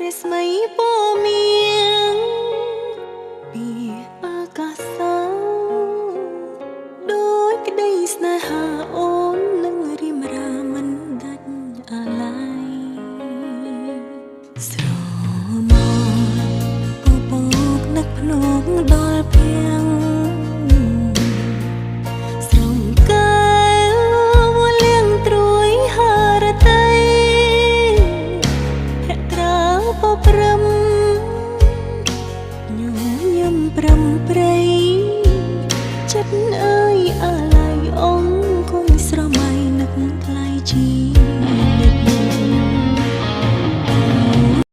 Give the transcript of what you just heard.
រស្មីពណ៌មៀងពីអាកាសដោយក្តីស្នេហាអូននឹងរៀមរាមិនដាច់អាល័យស្រមោលពពកនឹកភ្លុកដល់ភៀងស្រំកែវលៀងត្រួយហារតីភក្ត្រាពព្រឹម